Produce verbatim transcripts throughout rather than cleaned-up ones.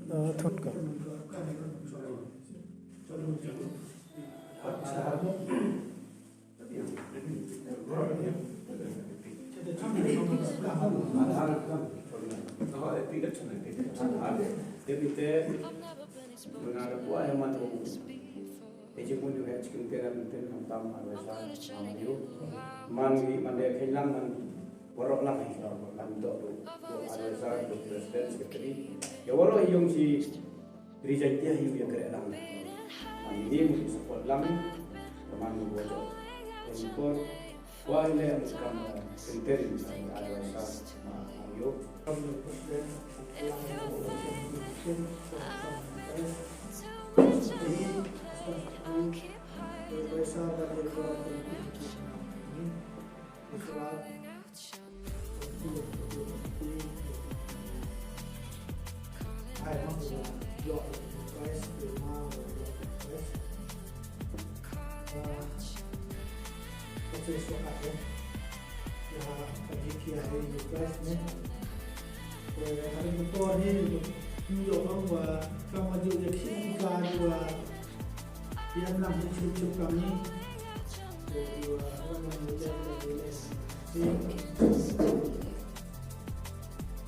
Thut ka. Man ngi man de khein lang man waroh lang hi man doh doh advisor doh president secretary ya waroh yung si Ri Jaintia hi ya kre lang. Man ngi mu support lang man ngi waroh. Support wa le kam kenten advisor ma yo.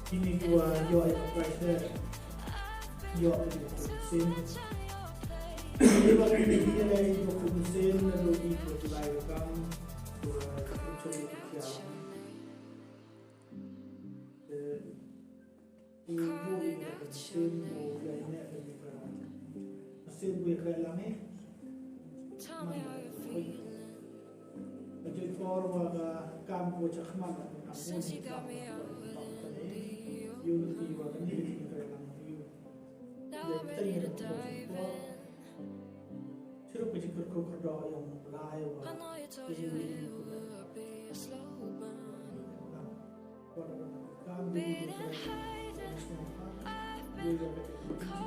Kini ki wa yo ai ka price ne. Yo ai ka sin. Kini wa kini ki ya lai yo ku sin na do ki ko lai kam. Ko ko chori ki ya. Eh, u bu i ka sin ko ya ne ka ni ka. Sin bu ya ka lang eh. Ka joi por wa ka kam ko cha khmat ka kam ko ni kam ko ni. Yu ni ki wa ka ni ki ka lang yu. Joi teng ni ko. Chirup ka jikir ko ka do yong lai wa. Ki yu ni ko. Wa ka kam ni ki ka. Yu ya ka.